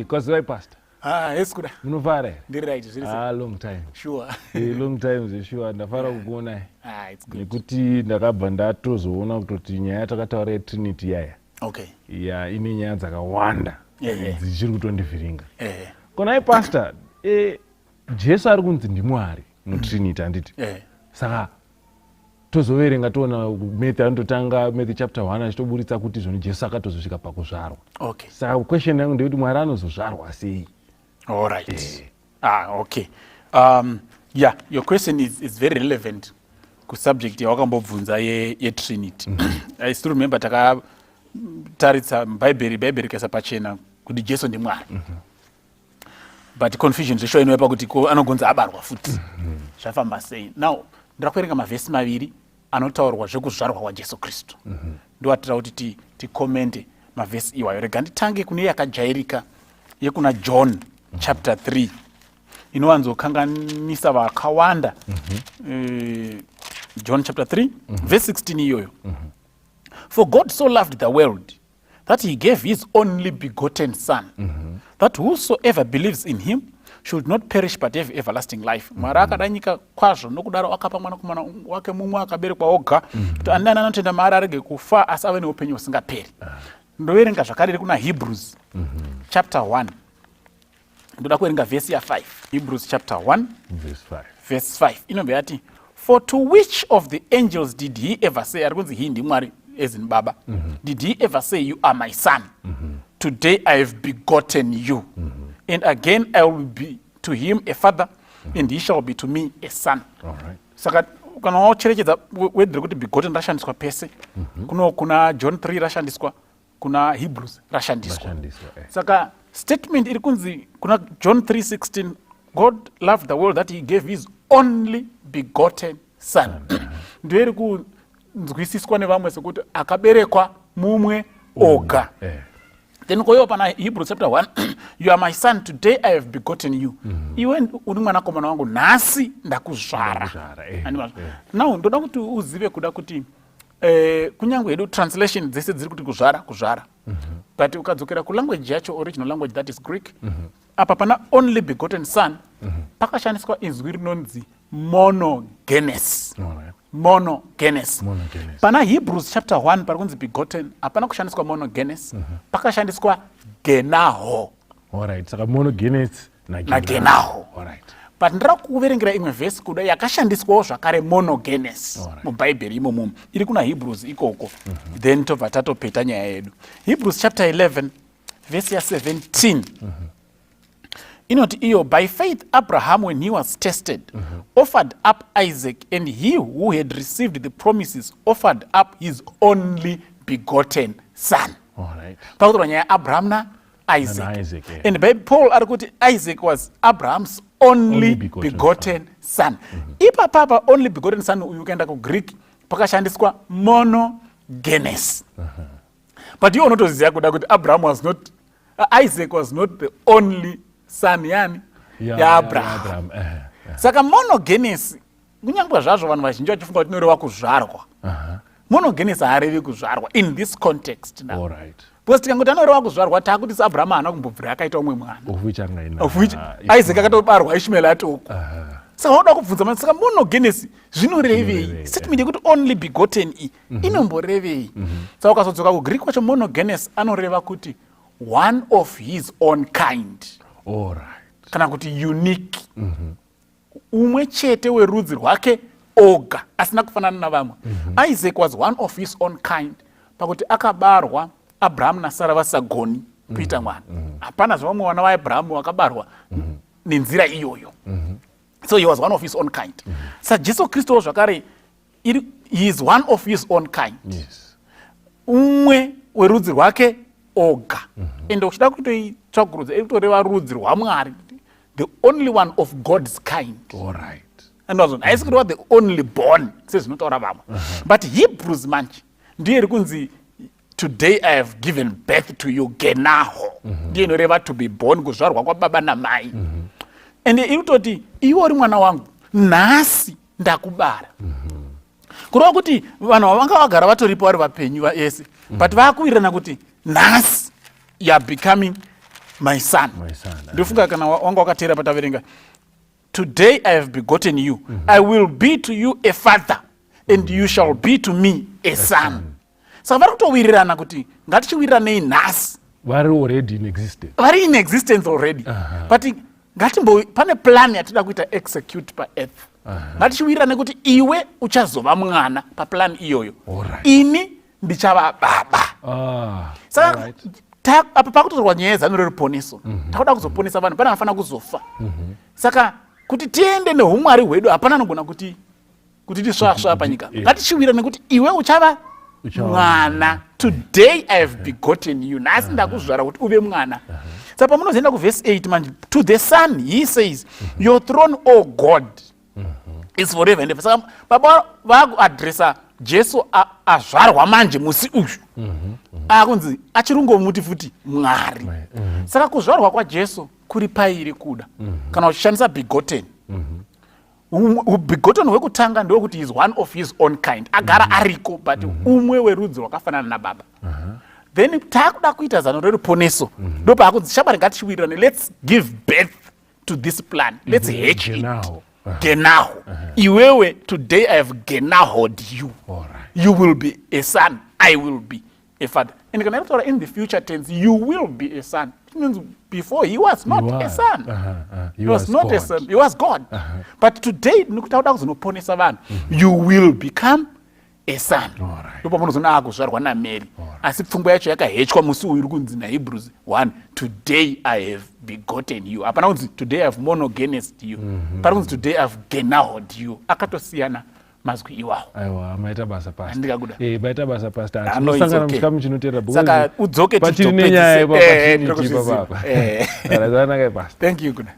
Kwaziwai, Pastor. Ah, yes, kuda. Munofara here? Ndiri right, zviri sei? Ah, long time. Sure. Long time zveshuwa, ndafara kukuonai. Ah, it's good. Nekuti ndakabva ndatozoona kutoti nyaya yatakataura yeTrinity yaya ya ine nyaya dzakawanda dzichiri kutondivhiringa. Konai, Pastor, Jesu ari kunzi ndiMwari muTrinity, handiti? Eh. Saka tozoverenga toona Matthew, anototanga Matthew chapter 1 achitoburitsa kuti zvoni Jesu akatozosvika pakuzvarwa. Saka question yangu ndeyekuti Mwari anozozvarwa sei? All right. Ah, okay. Yeah, your question is very relevant kusubject yawakambobvunza yeTrinity. I still remember takataritsa Bhaibheri, Bhaibheri rikaisa pachena kuti Jesu ndiMwari. But confusion zveshuwa inouya pakuti ko anogonza abarwa futi. Zvafamba sei? Now, ndira kuverenga mavhesi maviri anotaurwa zvekuzvarwa kwaJesu Kristu. Ndoatira kuti ticommente mavhesi iwayo. Rega nditange kune yakajairika yekuna John chapter 3 inowanzokanganisa vakawanda. John chapter 3 verse 16 iyoyo. "For God so loved the world that he gave his only begotten son, that whosoever believes in him should not perish but have everlasting life." Mwari akada nyika kwazvo, nokudaro akapa mwanakomana wake mumwe akaberekwa oga, kuti ani nani anotenda maari arege kufa asi ave neupenyu husingaperi. Ndoverenga zvakare iri kuna Hebrews chapter 1. Ndoda kuverenga vhesi ya5. Hebrews chapter 1 verse 5. Verse 5 inobva yati, "For to which of the angels did he ever say," ari kunzi he ndiMwari as in Baba, "did he ever say, 'You are my son, today I have begotten you'? And again, 'I will be to him a father, and he shall be to me a son.'" All right. Saka kana wacherechedza, word rekuti begotten rashandiswa pese. Kuno kuna John 3 rashandiswa, kuna Hebrews rashandiswa. Rashandiswa. Saka statement iri kunzi kuna John 3:16, "God loved the world that he gave his only begotten son," ndiyo iri kunzwisiswa nevamwe sekuti akaberekwa mumwe oga. Then koiwa pana Hebrews chapter 1, "You are my son, today I have begotten you." Iwe uri mwanakomana wangu, nhasi ndakuzvara. Ndakuzvara. Handimazvo? Now ndoda kuti uzive kuda kuti kunyange hedu translation dzese dziri kuti kuzvara, kuzvara, but ukadzokera kulanguage yacho, original language, that is Greek, apa pana only begotten son pakashandiswa inzwi rinonzi monogenes. All right. Monogenes. Monogenes. Pana Hebrews chapter 1 pari kunzi begotten hapana kushandiswa monogenes, pakashandiswa genaho. All right. Saka monogenes na Nagenaho. All right. But ndira kuverengera imwe vhesi kuda yakashandiswawo zvakare monogenes mubhaibheri imomo, iri kuna Hebrews ikoko, then tobva tatopeta nyaya yedu. Hebrews chapter 11 vhesi ya17 inoti iyo, "By faith Abraham, when he was tested, offered up Isaac, and he who had received the promises offered up his only begotten son." All right. Pakutaurwa nyaya yaAbraham naIsaac. Na-Isaac, yeah. And by Paul ari kuti Isaac was Abraham's only, only begotten begotten son. Ipapapa only begotten son uyu, ukaenda kuGreek pakashandiswa monogenes, but iwe unotoziva kuda kuti Abraham was not, Isaac was not the only son yani yaAbraham. Abraham. Saka monogenes, kunyange zvazvo vanhu vazhinji vachifunga kuti inoreva kuzvarwa, monogenes haarevi kuzvarwa in this context now. All right. Because tikangoti anoreva kuzvarwa, taakuti saAbraham haana kumbobvira akaita umwe mwana. Of which angaina. Of which Isaac akatobarwa Ishmael atoko. Saka unoda kubvunza mani, saka monogenes zvinorevei? Zvinorevei? Statement yekuti only begotten i inomborevei? Saka ukazodzoka kuGreek kwacho, monogenes anoreva kuti one of his own kind, All right. kana kuti unique, umwe chete werudzi rwake oga asina kufanana navamwe. Isaac was one of his own kind pakuti akabarwa Abrahamu naSara vasagoni kuita mwana. Hapana zvavamwe vana vaAbrahamu vakabarwa nenzira iyoyo. So he was one of his own kind. SaJesu Kristuwo zvakare he is one of his own kind, umwe werudzi rwake oga. Ende uchida kutoitsvagurudza, iri kutoreva rudzi rwaMwari, the only one of God's kind. All right. Andazvo haisi kureva the only born sezvinotaura vamwe. But Hebrews manje ndiyo iri kunzi "Today I have given birth to you," genaho, ndiyo inoreva to be born, kuzvarwa kwababa namai. And iri kutoti iwe uri mwana wangu, nhasi ndakubara, kureva kuti vanhu vanga vagara vatoripo vari vapenyu vese, but vakuwirirana kuti nhasi you are becoming My son. Ndofunga kana wanga wakateera pataverenga, "Today I have begotten you. I will be to you a father and you shall be to me a son." Saka vari kutowirirana kuti ngatichiwiriranei nhasi. Vari already in existence. Vari in existence already. But ngatimbo, pane plan yatida kuita execute paearth. Ngatichiwirirane kuti iwe uchazova mwana paplan iyoyo, ini ndichava baba. Saka apa pakutorwa nyaya yezano reruponeso. Takuda kuzoponesa vanhu, pane vanofanira kuzofa. Saka kuti tiende neumwari hwedu, hapana anogona kuti tisvasva panyika. Ngatichiwira nekuti iwe uchava mwana. Today I have begotten you, nhasi ndakuzvara kuti uve mwana. Saka pamunozoenda kuvhesi 8 manje, to the Son he says, "Your throne, O God, is forever and ever." Saka baba vakuadresa Jesu azvarwa manje musi uyu, akunzi achirungomuti futi Mwari. Saka kuzvarwa kwaJesu kuri pairi kuda kana uchishandisa begotten. Begotten hwekutanga ndewekuti is one of his own kind, agara ariko, but umwe werudzi rwakafanana nababa. Then taakuda kuita zano reruponeso, ndopaakunzi, "Shamwari, ngatichiwirirane. Let's give birth to this plan. Let's hatch it." Genau. Genaho iwewe, today I have genahod you. You will be a son, I will be a father. And kana iri in the future tense, "You will be a son," it means before he was not He a was. son. He He was was not a God. son, he was God. But today, nekuti auda kuzonoponesa vanhu, you will become a son. Ndopamunozoona akuzvarwa naMary, asi pfungwa yacho yakahechwa musi uyu uri kunzi naHebrews 1, "Today I have begotten you." Hapana kunzi, "Today I have monogenesed you." Pari kunzi, "Today I have genahod you." Akatosiyana mazwi iwawo. Aiwa, maita basa, Pastor. Handikakuda. Maita basa, Pastor. Ah, no, it's Tinosangana okay. muchikamu chinotevera. Saka udzoke. Pachiri nenyaya Tizopedzise. ipapa. Tiri kuzviziva. Zvakanaka, Pastor. Thank you, Kuda.